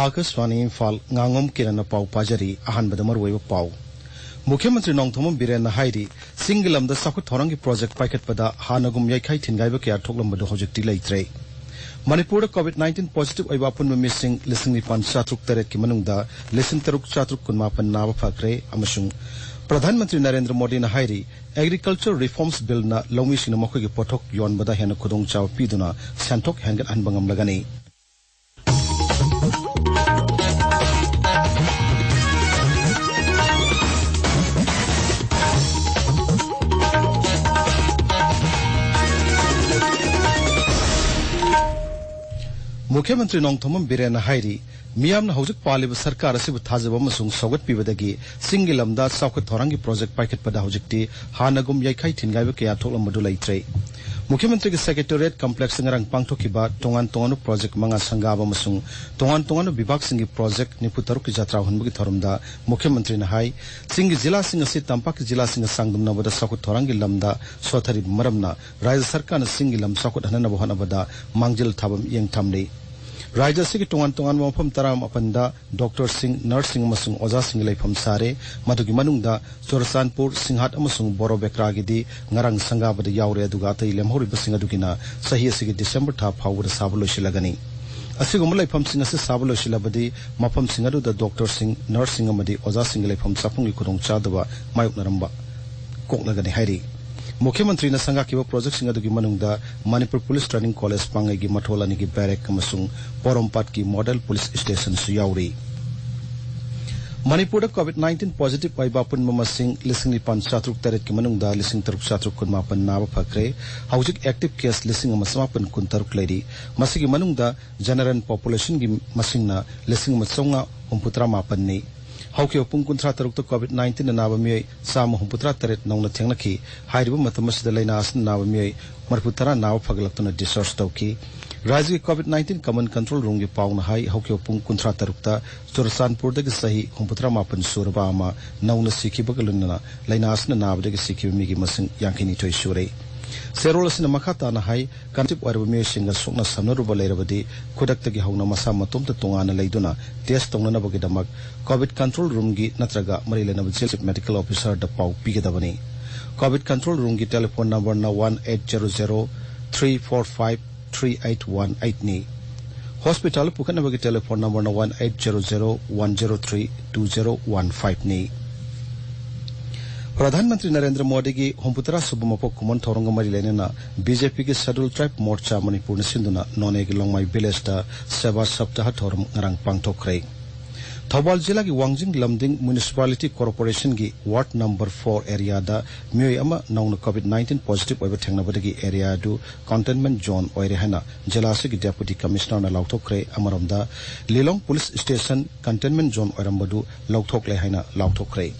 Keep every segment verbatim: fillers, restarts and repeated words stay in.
ꯑꯥꯀꯥꯁꯕꯥꯅꯤ ꯏꯝꯐꯥꯜ, ꯉꯥꯉꯣꯝ ꯀꯤꯔꯟꯅ ꯄꯥꯎ ꯄꯥꯖꯔꯤ꯫ ꯑꯍꯥꯟꯕꯗ ꯃꯔꯨꯑꯣꯏꯕ ꯄꯥꯎ꯫ ꯃꯨꯈ꯭ꯌ ꯃꯟꯇ꯭ꯔꯤ ꯅꯣꯡꯊꯣꯝꯕꯝ ꯕꯤꯔꯦꯟꯅ ꯍꯥꯏꯔꯤ, ꯆꯤꯡꯒꯤ ꯂꯝꯗ ꯆꯥꯎꯈꯠ ꯊꯧꯔꯥꯡꯒꯤ ꯄ꯭ꯔꯣꯖꯦꯛ ꯄꯥꯏꯈꯠꯄꯗ ꯍꯥꯟꯅꯒꯨꯝ ꯌꯩꯈꯥꯏ ꯊꯤꯟꯒꯥꯏꯕ ꯀꯌꯥ ꯊꯣꯛꯂꯝꯕꯗꯨ ꯍꯧꯖꯤꯛꯇꯤ ꯂꯩꯇ꯭ꯔꯦ꯫ ꯃꯅꯤꯄꯨꯔꯗ COVID nineteen positive ꯑꯣꯏꯕ ꯑꯄꯨꯟꯕ ꯃꯤꯁꯤꯡ ꯂꯤꯁꯤꯡ ꯅꯤꯄꯥꯟ ꯆꯥꯇ꯭ꯔꯨꯛ ꯇꯔꯦꯠꯀꯤ ꯃꯅꯨꯡꯗ ꯂꯤꯁꯤꯡ ꯇꯔꯨꯛ ꯆꯥꯇ꯭ꯔꯨꯛ ꯀꯨꯟꯃꯥꯄꯟ ꯅꯥꯕ ꯐꯈ꯭ꯔꯦ ꯑꯃꯁꯨꯡ ꯄ꯭ꯔꯙꯥꯟ ꯃꯟꯇ꯭ꯔꯤ ꯅꯔꯦꯟꯗ꯭ꯔ ꯃꯣꯗꯤꯅ ꯍꯥꯏꯔꯤ, Agriculture Reforms Billꯅ ꯂꯧꯃꯤꯁꯤꯡꯅ ꯃꯈꯣꯏꯒꯤ ꯄꯣꯠꯊꯣꯛ ꯌꯣꯟꯕꯗ ꯍꯦꯟꯅ ꯈꯨꯗꯣꯡꯆꯥꯕ ꯄꯤꯗꯨꯅ ꯁꯦꯟꯊꯣꯛ ꯍꯦꯟꯒꯠꯍꯟꯕ ꯉꯝꯂꯒꯅꯤ꯫ ꯃꯨꯈ꯭ꯌ ꯃꯟꯇ꯭ꯔꯤ ꯅꯣꯡꯊꯣꯝꯕꯝ ꯕꯤꯔꯦꯟꯅ ꯍꯥꯏꯔꯤ, ꯃꯤꯌꯥꯝꯅ ꯍꯧꯖꯤꯛ ꯄꯥꯜꯂꯤꯕ ꯁꯔꯀꯥꯔ ꯑꯁꯤꯕꯨ ꯊꯥꯖꯕ ꯑꯃꯁꯨꯡ ꯁꯧꯒꯠꯄꯤꯕꯗꯒꯤ ꯆꯤꯡꯒꯤ ꯂꯝꯗ ꯆꯥꯎꯈꯠ ꯊꯧꯔꯥꯡꯒꯤ ꯄ꯭ꯔꯣꯖꯦꯛ ꯄꯥꯏꯈꯠꯄꯗ ꯍꯧꯖꯤꯛꯇꯤ ꯍꯥꯟꯅꯒꯨꯝ ꯌꯩꯈꯥꯏ ꯊꯤꯟꯒꯥꯏꯕ ꯀꯌꯥ ꯊꯣꯛꯂꯝꯕꯗꯨ ꯂꯩꯇ꯭ꯔꯦ꯫ ꯃꯨꯈ꯭ꯌ ꯃꯟꯇ꯭ꯔꯤꯒꯤ ꯁꯦꯀ꯭ꯔꯦꯇꯦꯔꯤꯌꯦꯠ ꯀꯝꯄ꯭ꯂꯦꯛꯁꯇ ꯉꯔꯥꯡ ꯄꯥꯡꯊꯣꯛꯈꯤꯕ ꯇꯣꯉꯥꯟ ꯇꯣꯉꯥꯟꯕ ꯄ꯭ꯔꯣꯖꯦꯛ ꯃꯉꯥ ꯁꯪꯒꯥꯕ ꯑꯃꯁꯨꯡ ꯇꯣꯉꯥꯟ ꯇꯣꯉꯥꯟꯕ ꯕꯤꯚꯥꯒꯁꯤꯡꯒꯤ ꯄ꯭ꯔꯣꯖꯦꯛ ꯅꯤꯐꯨ ꯇꯔꯨꯛꯀꯤ ꯖꯇ꯭ꯔꯥ ꯍꯨꯟꯕꯒꯤ ꯊꯧꯔꯝꯗ ꯃꯨꯈ꯭ꯌ ꯃꯟꯇ꯭ꯔꯤꯅ ꯍꯥꯏ, ꯆꯤꯡꯒꯤ ꯖꯤꯂꯥꯁꯤꯡ ꯑꯁꯤ ꯇꯝꯄꯥꯛꯀꯤ ꯖꯤꯂꯥꯁꯤꯡꯒ ꯆꯥꯡꯗꯝꯅꯕꯗ ꯆꯥꯎꯈꯠ ꯊꯧꯔꯥꯡꯒꯤ ꯂꯝꯗ ꯁꯣꯠꯊꯔꯤꯕ ꯃꯔꯝꯅ ꯔꯥꯖ꯭ꯌ ꯁꯔꯀꯥꯔꯅ ꯆꯤꯡꯒꯤ ꯂꯝ ꯆꯥꯎꯈꯠꯍꯟꯅꯕ ꯍꯣꯠꯅꯕꯗ ꯃꯥꯡꯖꯤꯜ ꯊꯥꯕ ꯃꯤꯠꯌꯦꯡ ꯊꯝꯂꯤ꯫ ꯔꯥꯖ꯭ꯌ ꯑꯁꯤꯒꯤ ꯇꯣꯉꯥꯟ ꯇꯣꯉꯥꯟꯕ ꯃꯐꯝ ꯇꯔꯥꯃꯥꯄꯟꯗ ꯗꯣꯛꯇꯔꯁꯤꯡ, ꯅꯔꯁꯁꯤꯡ ꯑꯃꯁꯨꯡ ꯑꯣꯖꯥꯁꯤꯡꯒꯤ ꯂꯩꯐꯝ ꯁꯥꯔꯦ꯫ ꯃꯗꯨꯒꯤ ꯃꯅꯨꯡꯗ ꯆꯨꯔꯆꯥꯟꯄꯨꯔ, ꯁꯤꯡꯍꯥꯠ ꯑꯃꯁꯨꯡ ꯕꯣꯔꯣꯕꯦꯀ꯭ꯔꯥꯒꯤꯗꯤ ꯉꯔꯥꯡ ꯁꯪꯒꯥꯕꯗ ꯌꯥꯎꯔꯦ, ꯑꯗꯨꯒ ꯑꯇꯩ ꯂꯦꯝꯍꯧꯔꯤꯕꯁꯤꯡ ꯑꯗꯨꯒꯤꯅ ꯆꯍꯤ ꯑꯁꯤꯒꯤ ꯗꯤꯁꯦꯝꯕꯔ ꯊꯥ ꯐꯥꯎꯕꯗ ꯁꯥꯕ ꯂꯣꯏꯁꯤꯜꯂꯒꯅꯤ꯫ ꯑꯁꯤꯒꯨꯝꯕ ꯂꯩꯐꯝꯁꯤꯡ ꯑꯁꯤ ꯁꯥꯕ ꯂꯣꯏꯁꯤꯜꯂꯕꯗꯤ ꯃꯐꯝꯁꯤꯡ ꯑꯗꯨꯗ ꯗꯣꯛꯇꯔꯁꯤꯡ, ꯅꯔꯁꯁꯤꯡ ꯑꯃꯗꯤ ꯑꯣꯖꯥꯁꯤꯡꯒꯤ ꯂꯩꯐꯝ ꯆꯥꯐꯝꯒꯤ ꯈꯨꯗꯣꯡꯆꯥꯗꯕ ꯃꯥꯌꯣꯛꯅꯔꯝꯕ ꯀꯣꯛꯅꯒꯅꯤ ꯍꯥꯏꯔꯤ꯫ ꯃꯨꯈ꯭ꯌ ꯃꯟꯇ꯭ꯔꯤꯅ ꯁꯪꯒꯥꯈꯤꯕ ꯄ꯭ꯔꯣꯖꯦꯛꯁꯤꯡ ꯑꯗꯨꯒꯤ ꯃꯅꯨꯡꯗ ꯃꯅꯤꯄꯨꯔ ꯄꯨꯂꯤꯁ ꯇ꯭ꯔꯦꯅꯤꯡ ꯀꯣꯂꯦꯖ ꯄꯥꯡꯒꯩꯒꯤ ꯃꯊꯣꯜ ꯑꯅꯤꯒꯤ ꯕꯦꯔꯦꯛ ꯑꯃꯁꯨꯡ ꯄꯣꯔꯣꯝꯄꯥꯠꯀꯤ ꯃꯣꯗꯦꯜ ꯄꯨꯂꯤꯁ ꯁ꯭ꯇꯦꯁꯟꯁꯨ ꯌꯥꯎꯔꯤ꯫ ꯃꯅꯤꯄꯨꯔꯗ COVID nineteen positive ꯑꯣꯏꯕ ꯑꯄꯨꯟꯕ ꯃꯁꯤꯡ ꯂꯤꯁꯤꯡ ꯅꯤꯄꯥꯟ ꯆꯥꯇ꯭ꯔꯨꯛ ꯇꯔꯦꯠꯀꯤ ꯃꯅꯨꯡꯗ ꯂꯤꯁꯤꯡ ꯇꯔꯨꯛ ꯆꯥꯇ꯭ꯔꯨꯛ ꯀꯨꯟꯃꯥꯄꯟ ꯅꯥꯕ ꯐꯈ꯭ꯔꯦ꯫ ꯍꯧꯖꯤꯛ active case ꯂꯤꯁꯤꯡ ꯑꯃ ꯆꯃꯥꯄꯟ ꯀꯨꯟꯇꯔꯨꯛ ꯂꯩꯔꯤ꯫ ꯃꯁꯤꯒꯤ ꯃꯅꯨꯡꯗ general populationꯒꯤ ꯃꯁꯤꯡꯅ ꯂꯤꯁꯤꯡ ꯑꯃ ꯆꯥꯝꯃꯉꯥ ꯍꯨꯝꯐꯨꯇꯔꯥ ꯃꯥꯄꯟꯅꯤ꯫ ꯍꯧꯈꯤꯕ ꯄꯨꯡ ꯀꯨꯟꯊ꯭ꯔꯥ ꯇꯔꯨꯛꯇ COVID nineteenꯅ ꯅꯥꯕ ꯃꯤꯑꯣꯏ ꯆꯥꯝꯃ ꯍꯨꯝꯐꯨꯇꯔꯥ ꯇꯔꯦꯠ ꯅꯧꯅ ꯊꯦꯡꯅꯈꯤ꯫ ꯍꯥꯏꯔꯤꯕ ꯃꯇꯝ ꯑꯁꯤꯗ ꯂꯥꯏꯅꯥ ꯑꯁꯤꯅ ꯅꯥꯕ ꯃꯤꯑꯣꯏ ꯃꯔꯤꯐꯨ ꯇꯔꯥ ꯅꯥꯕ ꯐꯒꯠꯂꯛꯇꯨꯅ discharge ꯇꯧꯈꯤ꯫ ꯔꯥꯖ꯭ꯌꯒꯤ COVID nineteen common control roomꯒꯤ ꯄꯥꯎꯅ ꯍꯥꯏ, ꯍꯧꯈꯤꯕ ꯄꯨꯡ ꯀꯨꯟꯊ꯭ꯔꯥ ꯇꯔꯨꯛꯇ ꯆꯨꯔꯆꯥꯟꯄꯨꯔꯗꯒꯤ ꯆꯍꯤ ꯍꯨꯝꯐꯨꯇꯔꯥ ꯃꯥꯄꯟ ꯁꯨꯔꯕ ꯑꯃ ꯅꯧꯅ ꯁꯤꯈꯤꯕꯒ ꯂꯣꯏꯅꯅ ꯂꯥꯏꯅꯥ ꯑꯁꯤꯅ ꯅꯥꯕꯗꯒꯤ ꯁꯤꯈꯤꯕ ꯃꯤꯒꯤ ꯃꯁꯤꯡ ꯌꯥꯡꯈꯩꯅꯤꯊꯣꯏ ꯁꯨꯔꯦ꯫ ꯆꯦꯔꯣꯜ ꯑꯁꯤꯅ ꯃꯈꯥ ꯇꯥꯅ ꯍꯥꯏ, ꯀꯟꯇꯤꯞ ꯑꯣꯏꯔꯕ ꯃꯤꯑꯣꯏꯁꯤꯡꯒ ꯁꯣꯛꯅ ꯁꯝꯅꯔꯨꯕ ꯂꯩꯔꯕꯗꯤ, ꯈꯨꯗꯛꯇꯒꯤ ꯍꯧꯅ ꯃꯁꯥ ꯃꯇꯣꯝꯇ ꯇꯣꯉꯥꯟꯅ ꯂꯩꯗꯨꯅ ꯇꯦꯁ ꯇꯧꯅꯅꯕꯒꯤꯗꯃꯛ ꯀꯣꯚꯤꯗ ꯀꯟꯇ꯭ꯔꯣꯜ ꯔꯨꯝꯒꯤ ꯅꯠꯇ꯭ꯔꯒ ꯃꯔꯤ ꯂꯩꯅꯕ ꯖꯤꯂꯥ ꯆꯤꯐ ꯃꯦꯗꯤꯀꯦꯜ ꯑꯣꯐꯤꯁꯔꯗ ꯄꯥꯎ ꯄꯤꯒꯗꯕꯅꯤ꯫ ꯀꯣꯚꯤꯗ ꯀꯟꯇ꯭ꯔꯣꯜ ꯔꯨꯝꯒꯤ ꯇꯦꯂꯤꯐꯣꯟ ꯅꯝꯕꯔꯅ one eight zero zero three four five three eight one eight ꯅꯤ꯫ ꯍꯣꯁꯄꯤꯇꯥꯜ ꯄꯨꯈꯠꯅꯕꯒꯤ ꯇꯦꯂꯤꯐꯣꯟ ꯅꯝꯕꯔꯅ one eight zero zero one zero three two zero one five ꯅꯤ꯫ ꯄ꯭ꯔꯙꯥꯟ ꯃꯟꯇ꯭ꯔꯤ ꯅꯔꯦꯟꯗ꯭ꯔ ꯃꯣꯗꯤꯒꯤ ꯍꯨꯝꯐꯨꯇꯔꯥ ꯁꯨꯕ ꯃꯄꯣꯛ ꯀꯨꯝꯑꯣꯟ ꯊꯧꯔꯝꯒ ꯃꯔꯤ ꯂꯩꯅꯅ ꯕꯤꯖꯦꯄꯤꯒꯤ ꯁꯦꯗꯨꯜ ꯇ꯭ꯔꯥꯏꯕ ꯃꯣꯔꯆꯥ ꯃꯅꯤꯄꯨꯔꯅ ꯁꯤꯟꯗꯨꯅ ꯅꯣꯅꯦꯒꯤ ꯂꯣꯡꯃꯥꯏ ꯚꯤꯂꯦꯖꯇ ꯁꯦꯕꯥ ꯁꯞꯇꯥꯍ ꯊꯧꯔꯝ ꯉꯔꯥꯡ ꯄꯥꯡꯊꯣꯛꯈ꯭ꯔꯦ꯫ ꯊꯧꯕꯥꯜ ꯖꯤꯂꯥꯒꯤ ꯋꯥꯡꯖꯤꯡ ꯂꯝꯗꯤꯡ ꯃ꯭ꯌꯨꯅꯤꯁꯤꯄꯥꯂꯤꯇꯤ ꯀꯣꯔꯄꯣꯔꯦꯁꯟꯒꯤ ꯋꯥꯔꯗ ꯅꯝꯕꯔ four ꯑꯦꯔꯤꯌꯥꯗ ꯃꯤꯑꯣꯏ ꯑꯃ ꯅꯧꯅ ꯀꯣꯚꯤꯗ nineteen ꯄꯣꯖꯤꯇꯤꯚ ꯑꯣꯏꯕ ꯊꯦꯡꯅꯕꯗꯒꯤ ꯑꯦꯔꯤꯌꯥ ꯑꯗꯨ ꯀꯟꯇꯦꯟꯃꯦꯟꯠ ꯖꯣꯟ ꯑꯣꯏꯔꯦ ꯍꯥꯏꯅ ꯖꯤꯂꯥ ꯑꯁꯤꯒꯤ ꯗꯦꯄꯨꯇꯤ ꯀꯃꯤꯁꯅꯔꯅ ꯂꯥꯎꯊꯣꯛꯈ꯭ꯔꯦ꯫ ꯑꯃꯔꯣꯝꯗ, ꯂꯤꯂꯣꯡ ꯄꯨꯂꯤꯁ ꯁ꯭ꯇꯦꯁꯟ ꯀꯟꯇꯦꯟꯃꯦꯟꯠ ꯖꯣꯟ ꯑꯣꯏꯔꯝꯕꯗꯨ ꯂꯧꯊꯣꯛꯂꯦ ꯍꯥꯏꯅ ꯂꯥꯎꯊꯣꯛꯈ꯭ꯔꯦ꯫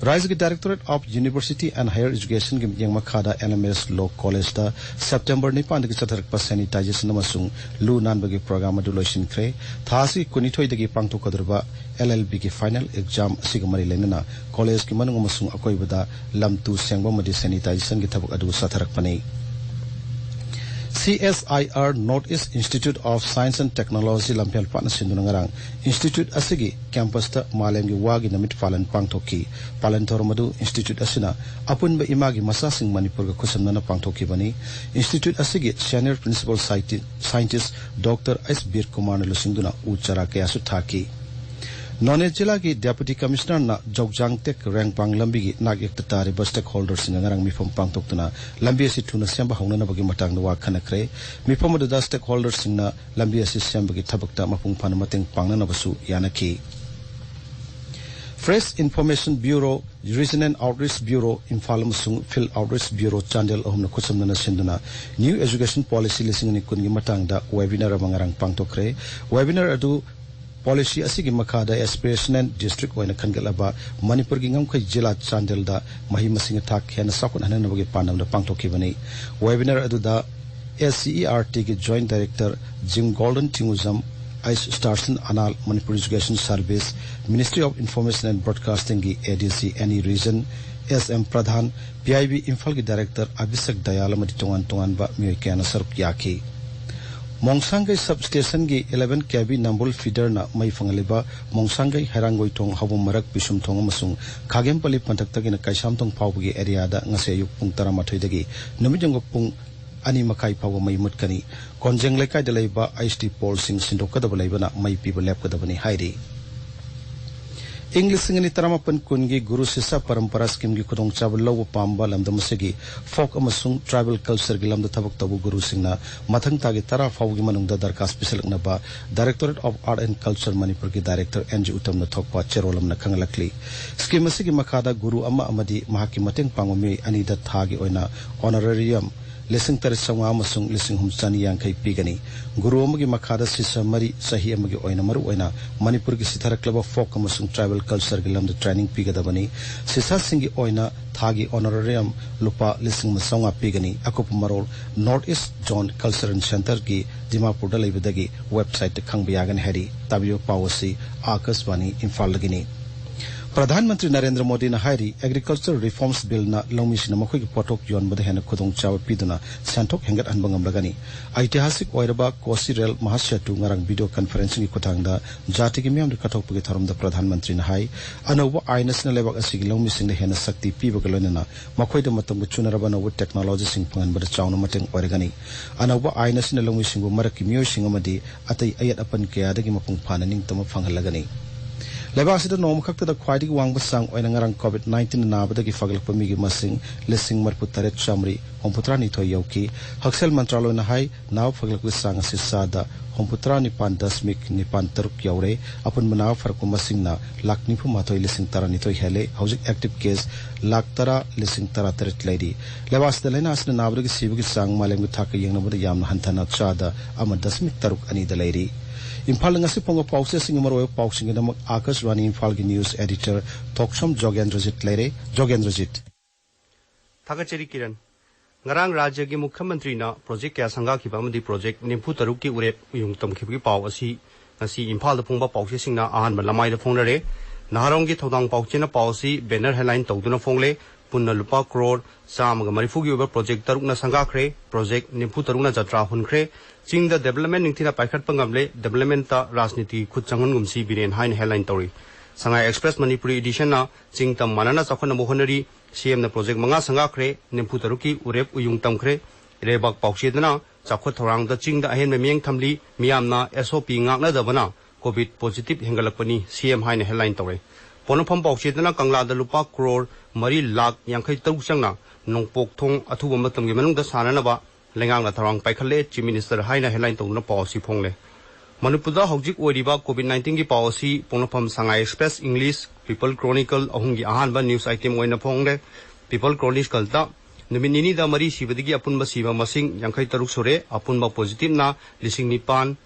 ꯔꯥꯖ꯭ꯌꯒꯤ Directorate of University and Higher Educationꯒꯤ ꯃꯤꯠꯌꯦꯡ ꯃꯈꯥꯗ L M S Law Collegeꯇ ꯁꯦꯞꯇꯦꯝꯕꯔ ꯅꯤꯄꯥꯟꯗꯒꯤ ꯆꯠꯊꯔꯛꯄ sanitization ꯑꯃꯁꯨꯡ ꯂꯨ ꯅꯥꯟꯕꯒꯤ program ꯑꯗꯨ ꯂꯣꯏꯁꯤꯟꯈ꯭ꯔꯦ꯫ ꯊꯥ ꯑꯁꯤꯒꯤ ꯀꯨꯟꯅꯤꯊꯣꯏꯗꯒꯤ ꯄꯥꯡꯊꯣꯛꯀꯗꯧꯔꯤꯕ L L Bꯒꯤ final exam ꯑꯁꯤꯒ ꯃꯔꯤ ꯂꯩꯅꯅ ꯀꯣꯂꯦꯖꯀꯤ ꯃꯅꯨꯡ ꯑꯃꯁꯨꯡ ꯑꯀꯣꯏꯕꯗ ꯂꯝ ꯇꯨ ꯁꯦꯡꯕ ꯑꯃꯗꯤ sanitizationꯒꯤ ꯊꯕꯛ ꯑꯗꯨ ꯆꯠꯊꯔꯛꯄꯅꯤ꯫ C S I R North East Institute of Science and Technology ꯂꯝꯐꯦꯜ ꯄꯥꯠꯅ ꯁꯤꯟꯗꯨꯅ ꯉꯔꯥꯡ institute ꯑꯁꯤꯒꯤ campusꯇ ꯃꯥꯂꯦꯝꯒꯤ ꯋꯥꯒꯤ ꯅꯨꯃꯤꯠ ꯄꯥꯂꯟ ꯄꯥꯡꯊꯣꯛꯈꯤ꯫ ꯄꯥꯂꯟ ꯊꯧꯔꯝ ꯑꯗꯨ institute ꯑꯁꯤꯅ ꯑꯄꯨꯟꯕ ꯏꯃꯥꯒꯤ ꯃꯆꯥꯁꯤꯡ ꯃꯅꯤꯄꯨꯔꯒ ꯈꯨꯠꯁꯝꯅꯅ ꯄꯥꯡꯊꯣꯛꯈꯤꯕꯅꯤ꯫ Institute ꯑꯁꯤꯒꯤ senior principal scienti-, scientist Doctor S ꯕꯤꯔ ꯀꯨꯃꯥꯔꯅ ꯂꯨꯆꯤꯡꯗꯨꯅ ꯎ ꯆꯥꯔꯥ ꯀꯌꯥꯁꯨ ꯊꯥꯈꯤ꯫ ꯅꯣꯅꯦ ꯖꯤꯂꯥꯒꯤ Deputy Commissionerꯅ ꯖꯧꯖꯥꯡ ꯇꯦꯛ ꯔꯦꯡꯄꯥꯡ ꯂꯝꯕꯤꯒꯤ ꯅꯥꯛꯌꯦꯛꯇ ꯇꯥꯔꯤꯕ stakeholderꯁꯤꯡꯒ ꯉꯔꯥꯡ ꯃꯤꯐꯝ ꯄꯥꯡꯊꯣꯛꯇꯨꯅ ꯂꯝꯕꯤ ꯑꯁꯤ ꯊꯨꯅ ꯁꯦꯝꯕ ꯍꯧꯅꯅꯕꯒꯤ ꯃꯇꯥꯡꯗ ꯋꯥ ꯈꯟꯅꯈ꯭ꯔꯦ꯫ ꯃꯤꯐꯝ ꯑꯗꯨꯗ stakeholderꯁꯤꯡꯅ ꯂꯝꯕꯤ ꯑꯁꯤ ꯁꯦꯝꯕꯒꯤ ꯊꯕꯛꯇ ꯃꯄꯨꯡ ꯐꯥꯅ ꯃꯇꯦꯡ ꯄꯥꯡꯅꯅꯕꯁꯨ ꯌꯥꯅꯈꯤ꯫ Press Information Bureau, Regional Outreach Bureau Imphal ꯑꯃꯁꯨꯡ Field Outreach Bureau ꯆꯥꯟꯗꯦꯜ ꯑꯍꯨꯝꯅ ꯈꯨꯠꯁꯝꯅꯅ ꯁꯤꯟꯗꯨꯅ New Education Policy ꯂꯤꯁꯤꯡ ꯑꯅꯤ ꯀꯨꯟꯒꯤ ꯃꯇꯥꯡꯗ webinar ꯑꯃ ꯉꯔꯥꯡ ꯄꯥꯡꯊꯣꯛꯈ꯭ꯔꯦ꯫ Webinar ꯑꯗꯨ policy ꯑꯁꯤꯒꯤ ꯃꯈꯥꯗ aspirational district ꯑꯣꯏꯅ ꯈꯟꯒꯠꯂꯕ ꯃꯅꯤꯄꯨꯔꯒꯤ ꯉꯝꯈꯩ ꯖꯤꯂꯥ ꯆꯥꯟꯗꯦꯜꯗ ꯃꯍꯩ ꯃꯁꯤꯡꯒꯤ ꯊꯥꯛ ꯍꯦꯟꯅ ꯆꯥꯎꯈꯠꯍꯟꯅꯕꯒꯤ ꯄꯥꯟꯗꯝꯗ ꯄꯥꯡꯊꯣꯛꯈꯤꯕꯅꯤ꯫ Webinar ꯑꯗꯨꯗ S C E R Tꯒꯤ Joint Director Jim Golden ꯊꯤꯡꯉꯨꯖꯝ, S Starson Anal, Manipur Education Service, Ministry of Information and Broadcastingꯒꯤ A D G any region, S M Pradhan, P I B ꯏꯝꯐꯥꯜꯒꯤ ꯗꯥꯏꯔꯦꯛꯇꯔ ꯑꯕꯤꯁꯦꯛ ꯗꯌꯥꯜ ꯑꯃꯗꯤ ꯇꯣꯉꯥꯟ ꯇꯣꯉꯥꯟꯕ ꯃꯤꯑꯣꯏ ꯀꯌꯥꯅ ꯁꯔꯨꯛ ꯌꯥꯈꯤ꯫ ꯃꯣꯡꯁꯥꯡꯒꯩ ꯁꯕ ꯁ꯭ꯇꯦꯁꯟꯒꯤ eleven K V Nambol feederꯅ ꯃꯩ ꯐꯪꯍꯜꯂꯤꯕ ꯃꯣꯡꯁꯥꯡꯒꯩ, ꯍꯩꯔꯥꯡꯒꯣꯏꯊꯣꯡ, ꯍꯧꯕꯝ ꯃꯔꯛ, ꯄꯤꯁꯨꯝꯊꯣꯡ ꯑꯃꯁꯨꯡ ꯈꯥꯒꯦꯝꯄꯜꯂꯤ ꯄꯟꯊꯛꯇꯒꯤꯅ ꯀꯩꯁꯥꯝꯊꯣꯡ ꯐꯥꯎꯕꯒꯤ ꯑꯦꯔꯤꯌꯥꯗ ꯉꯁꯤ ꯑꯌꯨꯛ ꯄꯨꯡ ꯇꯔꯥꯃꯥꯊꯣꯏꯗꯒꯤ ꯅꯨꯃꯤꯠ ꯌꯨꯡꯕ ꯄꯨꯡ ꯑꯅꯤ ꯃꯈꯥꯏ ꯐꯥꯎꯕ ꯃꯩ ꯃꯨꯠꯀꯅꯤ꯫ ꯀꯣꯟꯖꯦꯡ ꯂꯩꯀꯥꯏꯗ ꯂꯩꯕ ꯑꯩꯆ ꯗꯤ ꯄꯣꯜꯁꯤꯡ ꯁꯤꯟꯗꯣꯛꯀꯗꯕ ꯂꯩꯕꯅ ꯃꯩ ꯄꯤꯕ ꯂꯦꯞꯀꯗꯕꯅꯤ ꯍꯥꯏꯔꯤ꯫ ꯏꯪ ꯂꯤꯁꯤꯡ ꯑꯅꯤ ꯇꯔꯥꯃꯥꯄꯟ ꯀꯨꯟꯒꯤ ꯒꯨꯔꯨ ꯁꯤꯁ꯭ꯌ ꯄꯔꯝꯄꯔꯥ ꯁ꯭ꯀꯤꯝꯒꯤ ꯈꯨꯗꯣꯡꯆꯥꯕ ꯂꯧꯕ ꯄꯥꯝꯕ ꯂꯝꯗꯝ ꯑꯁꯤꯒꯤ ꯐꯣꯛ ꯑꯃꯁꯨꯡ ꯇ꯭ꯔꯥꯏꯕꯦꯜ ꯀꯜꯆꯔꯒꯤ ꯂꯝꯗ ꯊꯕꯛ ꯇꯧꯕ ꯒꯨꯔꯨꯁꯤꯡꯅ ꯃꯊꯪ ꯊꯥꯒꯤ ꯇꯔꯥ ꯐꯥꯎꯕꯒꯤ ꯃꯅꯨꯡꯗ ꯗꯔꯈꯥꯁ ꯄꯤꯁꯤꯜꯂꯛꯅꯕ Directorate of Art and Culture ꯃꯅꯤꯄꯨꯔꯒꯤ ꯗꯥꯏꯔꯦꯛꯇꯔ ꯑꯦꯟ ꯖꯤ ꯎꯇꯝꯅ ꯊꯣꯛꯄ ꯆꯦꯔꯣꯜ ꯑꯃꯅ ꯈꯪꯍꯜꯂꯛꯂꯤ꯫ ꯁ꯭ꯀꯤꯝ ꯑꯁꯤꯒꯤ ꯃꯈꯥꯗ ꯒꯨꯔꯨ ꯑꯃ ꯑꯃꯗꯤ ꯃꯍꯥꯛꯀꯤ ꯃꯇꯦꯡ ꯄꯥꯡꯕ ꯃꯤꯑꯣꯏ ꯑꯅꯤꯗ ꯊꯥꯒꯤ ꯑꯣꯏꯅ honorarium ꯂꯤꯁꯤꯡ ꯇꯔꯦꯠ ꯆꯥꯝꯃꯉꯥ ꯑꯃꯁꯨꯡ ꯂꯤꯁꯤꯡ ꯑꯍꯨꯝ ꯆꯅꯤ ꯌꯥꯡꯈꯩ ꯄꯤꯒꯅꯤ꯫ ꯒꯨꯔꯨ ꯑꯃꯒꯤ ꯃꯈꯥꯗ ꯁꯤꯁ꯭ꯌ ꯃꯔꯤ ꯆꯍꯤ ꯑꯃꯒꯤ ꯑꯣꯏꯅ ꯃꯔꯨꯑꯣꯏꯅ ꯃꯅꯤꯄꯨꯔꯒꯤ ꯁꯤꯊꯔꯛꯂꯕ ꯐꯣꯛ ꯑꯃꯁꯨꯡ ꯇ꯭ꯔꯥꯏꯕꯦꯜ ꯀꯜꯆꯔꯒꯤ ꯂꯝꯗ ꯇ꯭ꯔꯦꯅꯤꯡ ꯄꯤꯒꯗꯕꯅꯤ꯫ ꯁꯤꯁ꯭ꯌꯁꯤꯡꯒꯤ ꯑꯣꯏꯅ ꯊꯥꯒꯤ honorarium ꯂꯨꯄꯥ ꯂꯤꯁꯤꯡ ꯑꯃ ꯆꯥꯝꯃꯉꯥ ꯄꯤꯒꯅꯤ꯫ ꯑꯀꯨꯞꯄ ꯃꯔꯣꯜ North East Zone Cultural Centreꯒꯤ ꯗꯤꯃꯥꯄꯨꯔꯗ ꯂꯩꯕꯗꯒꯤ websiteꯇ ꯈꯪꯕ ꯌꯥꯒꯅꯤ ꯍꯥꯏꯔꯤ꯫ ꯇꯥꯕꯤꯕ ꯄꯥꯎ ꯑꯁꯤ ꯑꯥꯀꯥꯁꯕꯥꯅꯤ ꯏꯝꯐꯥꯜꯗꯒꯤꯅꯤ꯫ ꯄ꯭ꯔꯙꯥꯟ ꯃꯟꯇ꯭ꯔꯤ ꯅꯔꯦꯟꯗ꯭ꯔ ꯃꯣꯗꯤꯅ ꯍꯥꯏꯔꯤ, Agriculture Reforms Billꯅ ꯂꯧꯃꯤꯁꯤꯡꯅ ꯃꯈꯣꯏꯒꯤ ꯄꯣꯠꯊꯣꯛ ꯌꯣꯟꯕꯗ ꯍꯦꯟꯅ ꯈꯨꯗꯣꯡꯆꯥꯕ ꯄꯤꯗꯨꯅ ꯁꯦꯟꯊꯣꯛ ꯍꯦꯟꯒꯠꯍꯟꯕ ꯉꯝꯂꯒꯅꯤ꯫ ꯑꯩꯇꯤꯍꯥꯁꯤꯛ ꯑꯣꯏꯔꯕ ꯀꯣꯁꯤ ꯔꯦꯜ ꯃꯍꯥꯁꯦꯇꯨ ꯉꯔꯥꯡ video conferencingꯒꯤ ꯈꯨꯠꯊꯥꯡꯗ ꯖꯥꯇꯤꯒꯤ ꯃꯤꯌꯥꯝꯗ ꯀꯠꯊꯣꯛꯄꯒꯤ ꯊꯧꯔꯝꯗ ꯄ꯭ꯔꯙꯥꯟ ꯃꯟꯇ꯭ꯔꯤꯅ ꯍꯥꯏ, ꯑꯅꯧꯕ ꯑꯥꯏꯟ ꯑꯁꯤꯅ ꯂꯩꯕꯥꯛ ꯑꯁꯤꯒꯤ ꯂꯧꯃꯤꯁꯤꯡꯗ ꯍꯦꯟꯅ ꯁꯛꯇꯤ ꯄꯤꯕꯒ ꯂꯣꯏꯅꯅ ꯃꯈꯣꯏꯗ ꯃꯇꯝꯒ ꯆꯨꯅꯔꯕ ꯑꯅꯧꯕ technologyꯁꯤꯡ ꯐꯪꯍꯟꯕꯗ ꯆꯥꯎꯅ ꯃꯇꯦꯡ ꯑꯣꯏꯔꯒꯅꯤ꯫ ꯑꯅꯧꯕ ꯑꯥꯏꯟ ꯑꯁꯤꯅ ꯂꯧꯃꯤꯁꯤꯡꯕꯨ ꯃꯔꯛꯀꯤ ꯃꯤꯑꯣꯏꯁꯤꯡ ꯑꯃꯗꯤ ꯑꯇꯩ ꯑꯌꯦꯠ ꯑꯄꯟ ꯀꯌꯥꯗꯒꯤ ꯃꯄꯨꯡ ꯐꯥꯅ ꯅꯤꯡꯇꯝꯕ ꯐꯪꯍꯜꯂꯒꯅꯤ꯫ ꯂꯩꯕꯥꯛ ꯑꯁꯤꯗ ꯅꯣꯡꯃ ꯈꯛꯇꯗ ꯈ꯭ꯋꯥꯏꯗꯒꯤ ꯋꯥꯡꯕ ꯆꯥꯡ ꯑꯣꯏꯅ ꯉꯔꯥꯡ COVID nineteen ꯅꯥꯕꯗꯒꯤ ꯐꯒꯠꯂꯛꯄ ꯃꯤꯒꯤ ꯃꯁꯤꯡ ꯂꯤꯁꯤꯡ ꯃꯔꯤꯐꯨ ꯇꯔꯦꯠ ꯆꯥꯃꯔꯤ ꯍꯨꯝꯐꯨꯇꯔꯥ ꯅꯤꯊꯣꯏ ꯌꯧꯈꯤ꯫ ꯍꯛꯁꯦꯜ ꯃꯟꯇ꯭ꯔꯥꯂꯣꯏꯅ ꯍꯥꯏ, ꯅꯥꯕ ꯐꯒꯠꯂꯛꯄꯒꯤ ꯆꯥꯡ ꯑꯁꯤ ꯆꯥꯗ ꯍꯨꯝꯐꯨꯇꯔꯥ ꯅꯤꯄꯥꯟ ꯗꯁꯃꯤꯛ ꯅꯤꯄꯥꯟ ꯇꯔꯨꯛ ꯌꯧꯔꯦ꯫ ꯑꯄꯨꯟꯕ ꯅꯥꯕ ꯐꯔꯛꯄ ꯃꯁꯤꯡꯅ ꯂꯥꯈ ꯅꯤꯐꯨ ꯃꯥꯊꯣꯏ ꯂꯤꯁꯤꯡ ꯇꯔꯥꯅꯤꯊꯣꯏ ꯍꯦꯜꯂꯦ꯫ ꯍꯧꯖꯤꯛ active case ꯂꯥꯈ ꯇꯔꯥ ꯂꯤꯁꯤꯡ ꯇꯔꯥꯇꯔꯦꯠ ꯂꯩꯔꯤ꯫ ꯂꯩꯕꯥꯛ ꯑꯁꯤꯗ ꯂꯥꯏꯅꯥ ꯑꯁꯤꯅ ꯅꯥꯕꯗꯒꯤ ꯁꯤꯕꯒꯤ ꯆꯥꯡ ꯃꯥꯂꯦꯝꯒꯤ ꯊꯥꯛꯀ ꯌꯦꯡꯅꯕꯗ ꯌꯥꯝꯅ ꯍꯟꯊꯅ ꯆꯥꯗ ꯑꯃ ꯗꯁꯃꯤꯛ ꯇꯔꯨꯛ ꯑꯅꯤꯗ ꯂꯩꯔꯤ꯫ ꯏꯝꯐꯥꯜꯗ ꯉꯁꯤ ꯐꯣꯡꯕ ꯄꯥꯎꯆꯦꯁꯤꯡꯒꯤ ꯃꯔꯨꯑꯣꯏꯕ ꯄꯥꯎꯁꯤꯡꯒꯤꯗꯃꯛ ꯑꯥꯀꯥꯁꯕꯥꯅꯤ ꯏꯝꯐꯥꯜꯒꯤ news editor ꯊꯣꯛꯁꯝ ꯖꯣꯒꯦꯟꯗ꯭ꯔꯖꯤꯠ ꯂꯩꯔꯦ꯫ ꯖꯣꯒꯦꯟꯗ꯭ꯔꯖꯤꯠ꯫ ꯊꯥꯒꯠꯆꯔꯤ ꯀꯤꯔꯟ꯫ ꯉꯔꯥꯡ ꯔꯥꯖ꯭ꯌꯒꯤ ꯃꯨꯈ꯭ꯌ ꯃꯟꯇ꯭ꯔꯤꯅ project ꯀꯌꯥ ꯁꯪꯒꯥꯈꯤꯕ ꯑꯃꯗꯤ project ꯅꯤꯐꯨ ꯇꯔꯨꯛꯀꯤ ꯎꯔꯦꯞ ꯎꯌꯨꯡ ꯇꯝꯈꯤꯕꯒꯤ ꯄꯥꯎ ꯑꯁꯤ ꯉꯁꯤ ꯏꯝꯐꯥꯜꯗ ꯐꯣꯡꯕ ꯄꯥꯎꯆꯦꯁꯤꯡꯅ ꯑꯍꯥꯟꯕ ꯂꯃꯥꯏꯗ ꯐꯣꯡꯅꯔꯦ꯫ ꯅꯍꯥꯔꯣꯜꯒꯤ ꯊꯧꯗꯥꯡ ꯄꯥꯎꯆꯦꯅ ꯄꯥꯎ ꯑꯁꯤ ꯕꯦꯅꯔ ꯍꯦꯗꯂꯥꯏꯟ ꯇꯧꯗꯨꯅ ꯐꯣꯡꯂꯦ꯫ ꯄꯨꯟꯅ ꯂꯨꯄꯥ ꯀ꯭ꯔꯣꯔ ꯆꯥꯝꯃꯒ ꯃꯔꯤꯐꯨꯒꯤ ꯑꯣꯏꯕ ꯄ꯭ꯔꯣꯖꯦꯛ ꯇꯔꯨꯛꯅ ꯁꯪꯒꯥꯈ꯭ꯔꯦ꯫ ꯄ꯭ꯔꯣꯖꯦꯛ ꯅꯤꯐꯨ ꯇꯔꯨꯛꯅ ꯖꯇ꯭ꯔꯥ ꯍꯨꯟꯈ꯭ꯔꯦ꯫ ꯆꯤꯡꯗ ꯗꯦꯕꯂꯞꯃꯦꯟ ꯅꯤꯡꯊꯤꯅ ꯄꯥꯏꯈꯠꯄ ꯉꯝꯂꯦ꯫ ꯗꯦꯕꯂꯞꯃꯦꯟꯇ ꯔꯥꯖꯅꯤꯇꯤꯒꯤ ꯈꯨꯠ ꯆꯪꯍꯟꯒꯨꯝꯁꯤ ꯕꯤꯔꯦꯟ ꯍꯥꯏꯅ ꯍꯦꯗꯂꯥꯏꯟ ꯇꯧꯔꯤ꯫ ꯁꯉꯥꯏ ꯑꯦꯛꯁꯄ꯭ꯔꯦꯁ ꯃꯅꯤꯄꯨꯔꯤ ꯏꯗꯤꯁꯟꯅ ꯆꯤꯡ ꯇꯝ ꯃꯥꯟꯅꯅ ꯆꯥꯎꯈꯠꯅꯕ ꯍꯣꯠꯅꯔꯤ꯫ ꯁꯤꯑꯦꯝꯅ ꯄ꯭ꯔꯣꯖꯦꯛ ꯃꯉꯥ ꯁꯪꯒꯥꯈ꯭ꯔꯦ꯫ ꯅꯤꯐꯨ ꯇꯔꯨꯛꯀꯤ ꯎꯔꯦꯞ ꯎꯌꯨꯡ ꯇꯝꯈ꯭ꯔꯦ꯫ ꯏꯔꯩꯕꯥꯛ ꯄꯥꯎꯆꯦꯗꯅ ꯆꯥꯎꯈꯠ ꯊꯧꯔꯥꯡꯗ ꯆꯤꯡꯗ ꯑꯍꯦꯟꯕ ꯃꯤꯠꯌꯦꯡ ꯊꯝꯂꯤ꯫ ꯃꯤꯌꯥꯝꯅ ꯑꯦꯁ ꯑꯣ ꯄꯤ ꯉꯥꯛꯅꯗꯕꯅ ꯀꯣꯚꯤꯗ ꯄꯣꯖꯤꯇꯤꯚ ꯍꯦꯟꯒꯠꯂꯛꯄꯅꯤ, ꯁꯤꯑꯦꯝ ꯍꯥꯏꯅ ꯍꯦꯗꯂꯥꯏꯟ ꯇꯧꯔꯦ꯫ ꯄꯣꯛꯅꯐꯝ ꯄꯥꯎꯆꯦꯗꯅ ꯀꯪꯂꯥꯗ ꯂꯨꯄꯥ ꯀ꯭ꯔꯣꯔ ꯃꯔꯤ ꯂꯥꯈ ꯌꯥꯡꯈꯩ ꯇꯔꯨꯛ ꯆꯪꯅ ꯅꯣꯡꯄꯣꯛ ꯊꯣꯡ ꯑꯊꯨꯕ ꯃꯇꯝꯒꯤ ꯃꯅꯨꯡꯗ ꯁꯥꯅꯅꯕ ꯂꯩꯉꯥꯛꯅ ꯊꯧꯔꯥꯡ ꯄꯥꯏꯈꯠꯂꯦ, ꯆꯤꯐ ꯃꯤꯅꯤꯁꯇꯔ ꯍꯥꯏꯅ ꯍꯦꯗꯂꯥꯏꯟ ꯇꯧꯗꯨꯅ ꯄꯥꯎ ꯑꯁꯤ ꯐꯣꯡꯂꯦ꯫ ꯃꯅꯤꯄꯨꯔꯗ ꯍꯧꯖꯤꯛ ꯑꯣꯏꯔꯤꯕ ꯀꯣꯚꯤꯗ ꯅꯥꯏꯟꯇꯤꯟꯒꯤ ꯄꯥꯎ ꯑꯁꯤ ꯄꯣꯛꯅꯐꯝ ꯁꯉꯥꯏ ꯑꯦꯛꯁꯄ꯭ꯔꯦꯁ ꯏꯪꯂꯤꯁ, ꯄꯤꯄꯜ ꯀ꯭ꯔꯣꯅꯤꯀꯜ ꯑꯍꯨꯝꯒꯤ ꯑꯍꯥꯟꯕ ꯅ꯭ꯌꯨꯁ ꯑꯥꯏꯇꯦꯝ ꯑꯣꯏꯅ ꯐꯣꯡꯂꯦ꯫ ꯄꯤꯄꯜ ꯀ꯭ꯔꯣꯅꯤꯀꯜꯗ ꯅꯨꯃꯤꯠ ꯅꯤꯅꯤꯗ ꯃꯔꯤ ꯁꯤꯕꯗꯒꯤ ꯑꯄꯨꯟꯕ ꯁꯤꯕ ꯃꯁꯤꯡ ꯌꯥꯡꯈꯩ ꯇꯔꯨꯛ ꯁꯨꯔꯦ, ꯑꯄꯨꯟꯕ ꯄꯣꯖꯤꯇꯤꯚꯅ ꯂꯤꯁꯤꯡ ꯅꯤꯄꯥꯟ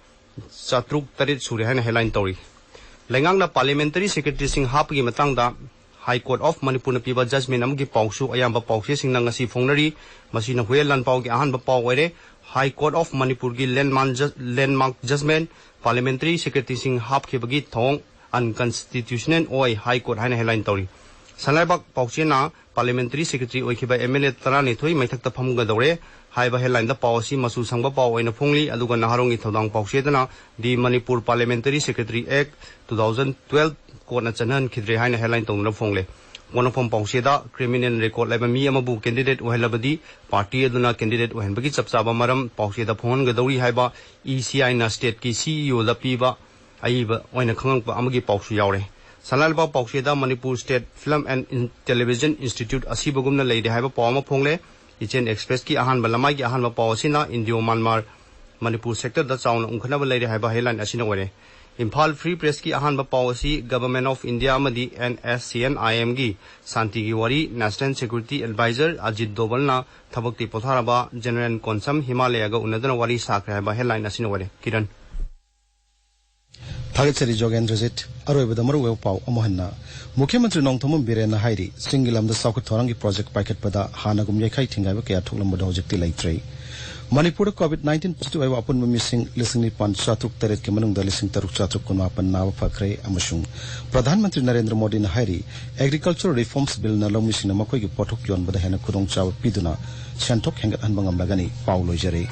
ꯆꯥꯇ꯭ꯔꯨꯛ ꯇꯔꯦꯠ ꯁꯨꯔꯦ ꯍꯥꯏꯅ ꯍꯦꯗꯂꯥꯏꯟ ꯇꯧꯔꯤ꯫ ꯂꯩꯉꯥꯛꯅ ꯄꯥꯔꯂꯤꯌꯥꯃꯦꯟꯇꯔꯤ ꯁꯦꯀ꯭ꯔꯦꯇꯔꯤꯁꯤꯡ ꯍꯥꯞꯄꯒꯤ ꯃꯇꯥꯡꯗ ꯍꯥꯏ ꯀꯣꯔꯠ ꯑꯣꯐ ꯃꯅꯤꯄꯨꯔꯅ ꯄꯤꯕ ꯖꯖꯃꯦꯟ ꯑꯃꯒꯤ ꯄꯥꯎꯁꯨ ꯑꯌꯥꯝꯕ ꯄꯥꯎꯆꯦꯁꯤꯡꯅ ꯉꯁꯤ ꯐꯣꯡꯅꯔꯤ꯫ ꯃꯁꯤꯅ ꯍꯨꯌꯦꯟ ꯂꯥꯟꯄꯥꯎꯒꯤ ꯑꯍꯥꯟꯕ ꯄꯥꯎ ꯑꯣꯏꯔꯦ꯫ ꯍꯥꯏ ꯀꯣꯔꯠ ꯑꯣꯐ ꯃꯅꯤꯄꯨꯔꯒꯤ ꯂꯦꯟꯃꯥꯔꯛ ꯖ-, ꯂꯦꯟꯃꯥꯔꯛ ꯖꯖꯃꯦꯟ, ꯄꯥꯔꯂꯤꯌꯥꯃꯦꯟꯇꯔꯤ ꯁꯦꯀ꯭ꯔꯦꯇꯔꯤꯁꯤꯡ ꯍꯥꯞꯈꯤꯕꯒꯤ ꯊꯧꯑꯣꯡ ꯑꯟꯀꯟꯁꯇꯤꯇ꯭ꯌꯨꯁꯅꯦꯜ ꯑꯣꯏ, ꯍꯥꯏ ꯀꯣꯔꯠ ꯍꯥꯏꯅ ꯍꯦꯗꯂꯥꯏꯟ ꯇꯧꯔꯤ꯫ ꯁꯉꯥꯏꯕꯥꯛ ꯄꯥꯎꯆꯦꯅ ꯄꯥꯔꯂꯤꯌꯥꯃꯦꯟꯇꯔꯤ ꯁꯦꯀ꯭ꯔꯦꯇꯔꯤ ꯑꯣꯏꯈꯤꯕ ꯑꯦꯝ ꯑꯦꯜ ꯑꯦ ꯇꯔꯥꯅꯤꯊꯣꯏ ꯃꯩꯊꯛꯇ ꯐꯝꯒꯗꯧꯔꯦ ꯍꯥꯏꯕ ꯍꯦꯗꯂꯥꯏꯟꯗ ꯄꯥꯎ ꯑꯁꯤ ꯃꯆꯨ ꯁꯪꯕ ꯄꯥꯎ ꯑꯣꯏꯅ ꯐꯣꯡꯂꯤ꯫ ꯑꯗꯨꯒ ꯅꯍꯥꯔꯣꯜꯒꯤ ꯊꯧꯗꯥꯡ ꯄꯥꯎꯆꯦꯗꯅ ꯗꯤ ꯃꯅꯤꯄꯨꯔ ꯄꯥꯔꯂꯤꯌꯥꯃꯦꯟꯇꯔꯤ ꯁꯦꯀ꯭ꯔꯦꯇꯔꯤ ꯑꯦꯛ ꯇꯨ ꯊꯥꯎꯖꯟ ꯇꯨꯋꯦꯜꯐ ꯀꯣꯔꯠꯅ ꯆꯠꯅꯍꯟꯈꯤꯗ꯭ꯔꯦ ꯍꯥꯏꯅ ꯍꯦꯗꯂꯥꯏꯟ ꯇꯧꯗꯨꯅ ꯐꯣꯡꯂꯦ꯫ ꯄꯣꯛꯅꯐꯝ ꯄꯥꯎꯆꯦꯗ ꯀ꯭ꯔꯤꯃꯤꯅꯦꯜ ꯔꯦꯀꯣꯔꯗ ꯂꯩꯕ ꯃꯤ ꯑꯃꯕꯨ ꯀꯦꯟꯗꯤꯗꯦꯠ ꯑꯣꯏꯍꯜꯂꯕꯗꯤ ꯄꯥꯔꯇꯤ ꯑꯗꯨꯅ ꯀꯦꯟꯗꯤꯗꯦꯠ ꯑꯣꯏꯍꯟꯕꯒꯤ ꯆꯞ ꯆꯥꯕ ꯃꯔꯝ ꯄꯥꯎꯆꯦꯗ ꯐꯣꯡꯍꯟꯒꯗꯧꯔꯤ ꯍꯥꯏꯕ ꯏ ꯁꯤ ꯑꯥꯏꯅ ꯁ꯭ꯇꯦꯠꯀꯤ ꯁꯤ ꯏ ꯑꯣꯗ ꯄꯤꯕ ꯑꯏꯕ ꯑꯣꯏꯅ ꯈꯪꯂꯛꯄ ꯑꯃꯒꯤ ꯄꯥꯎꯁꯨ ꯌꯥꯎꯔꯦ꯫ ꯁꯅꯥ ꯂꯩꯕꯥꯛ ꯄꯥꯎꯆꯦꯗ ꯃꯅꯤꯄꯨꯔ ꯁ꯭ꯇꯦꯠ ꯐꯤꯂꯝ ꯑꯦꯟ ꯏꯟ-, ꯇꯦꯂꯤꯚꯤꯖꯟ ꯏꯟꯁꯇꯤꯇ꯭ꯌꯨꯠ ꯑꯁꯤꯕꯒꯨꯝꯅ ꯂꯩꯔꯦ ꯍꯥꯏꯕ ꯄꯥꯎ ꯑꯃ ꯐꯣꯡꯂꯦ꯫ ꯏꯆꯦꯜ ꯑꯦꯛꯁꯄ꯭ꯔꯦꯁꯀꯤ ꯑꯍꯥꯟꯕ ꯂꯃꯥꯏꯒꯤ ꯑꯍꯥꯟꯕ ꯄꯥꯎ ꯑꯁꯤꯅ ꯏꯟꯗꯤꯌꯣ ꯃꯥꯟꯃꯥꯔ ꯃꯅꯤꯄꯨꯔ ꯁꯦꯛꯇꯔꯗ ꯆꯥꯎꯅ ꯎꯪꯈꯠꯅꯕ ꯂꯩꯔꯦ ꯍꯥꯏꯕ ꯍꯦꯗꯂꯥꯏꯟ ꯑꯁꯤꯅ ꯑꯣꯏꯔꯦ꯫ ꯏꯝꯐꯥꯜ ꯐ꯭ꯔꯤ ꯄ꯭ꯔꯦꯁꯀꯤ ꯑꯍꯥꯟꯕ ꯄꯥꯎ ꯑꯁꯤ ꯒꯚꯔꯟꯃꯦꯟꯠ ꯑꯣꯐ ꯏꯟꯗꯤꯌꯥ ꯑꯃꯗꯤ ꯑꯦꯟ ꯑꯦꯁ ꯁꯤ ꯑꯦꯟ ꯑꯥꯏ ꯑꯦꯝꯒꯤ ꯁꯥꯟꯇꯤꯒꯤ ꯋꯥꯔꯤ ꯅꯦꯁꯅꯦꯜ ꯁꯦꯀ꯭ꯌꯨꯔꯤꯇꯤ ꯑꯦꯗꯚꯥꯏꯖꯔ ꯑꯖꯤꯠ ꯗꯣꯚꯜꯅ ꯊꯕꯛꯇꯤ ꯄꯣꯊꯥꯔꯕ ꯖꯦꯅꯔꯦꯜ ꯀꯣꯟꯁꯝ ꯍꯤꯃꯥꯂꯌꯥꯒ ꯎꯅꯗꯨꯅ ꯋꯥꯔꯤ ꯁꯥꯈ꯭ꯔꯦ ꯍꯥꯏꯕ ꯍꯦꯗꯂꯥꯏꯟ ꯑꯁꯤꯅ ꯑꯣꯏꯔꯦ꯫ ꯀꯤꯔꯟ꯫ ꯊꯥꯒꯠꯆꯔꯤ ꯖꯣꯒꯦꯟꯗ꯭ꯔꯖꯤꯠ꯫ ꯑꯔꯣꯏꯕꯗ ꯃꯔꯨꯑꯣꯏꯕ ꯄꯥꯎ ꯑꯃꯨꯛ ꯍꯟꯅ꯫ ꯃꯨꯈ꯭ꯌ ꯃꯟꯇ꯭ꯔꯤ ꯅꯣꯡꯊꯣꯝꯕꯝ ꯕꯤꯔꯦꯟꯅ ꯍꯥꯏꯔꯤ, ꯆꯤꯡꯒꯤ ꯂꯝꯗ ꯆꯥꯎꯈꯠ ꯊꯧꯔꯥꯡꯒꯤ ꯄ꯭ꯔꯣꯖꯦꯛ ꯄꯥꯏꯈꯠꯄꯗ ꯍꯥꯟꯅꯒꯨꯝ ꯌꯩꯈꯥꯏ ꯊꯤꯡꯒꯥꯏꯕ ꯀꯌꯥ ꯊꯣꯛꯂꯝꯕꯗꯨ ꯍꯧꯖꯤꯛꯇꯤ ꯂꯩꯇ꯭ꯔꯦ꯫ ꯃꯅꯤꯄꯨꯔꯗ ꯀꯣꯚꯤꯗ ꯅꯥꯏꯟꯇꯤꯟ ꯄꯣꯖꯤꯇꯤꯚ ꯑꯣꯏꯕ ꯑꯄꯨꯟꯕ ꯃꯤꯁꯤꯡ ꯂꯤꯁꯤꯡ ꯅꯤꯄꯥꯟ ꯆꯥꯇ꯭ꯔꯨꯛ ꯇꯔꯦꯠꯀꯤ ꯃꯅꯨꯡꯗ ꯂꯤꯁꯤꯡ ꯇꯔꯨꯛ ꯆꯥꯇ꯭ꯔꯨꯛ ꯀꯨꯟꯃꯥꯄꯟ ꯅꯥꯕ ꯐꯈ꯭ꯔꯦ ꯑꯃꯁꯨꯡ ꯄ꯭ꯔꯙꯥꯟ ꯃꯟꯇ꯭ꯔꯤ ꯅꯔꯦꯟꯗ꯭ꯔ ꯃꯣꯗꯤꯅ ꯍꯥꯏꯔꯤ, ꯑꯦꯒ꯭ꯔꯤꯀꯜꯆꯔ ꯔꯤꯐꯣꯔꯝꯁ ꯕꯤꯜꯅ ꯂꯧꯃꯤꯁꯤꯡꯅ ꯃꯈꯣꯏꯒꯤ ꯄꯣꯠꯊꯣꯛ ꯌꯣꯟꯕꯗ ꯍꯦꯟꯅ ꯈꯨꯗꯣꯡꯆꯥꯕ ꯄꯤꯗꯨꯅ ꯁꯦꯟꯊꯣꯛ ꯍꯦꯟꯒꯠꯍꯟꯕ ꯉꯝꯂꯒꯅꯤ꯫ ꯄꯥꯎ ꯂꯣꯏꯖꯔꯦ꯫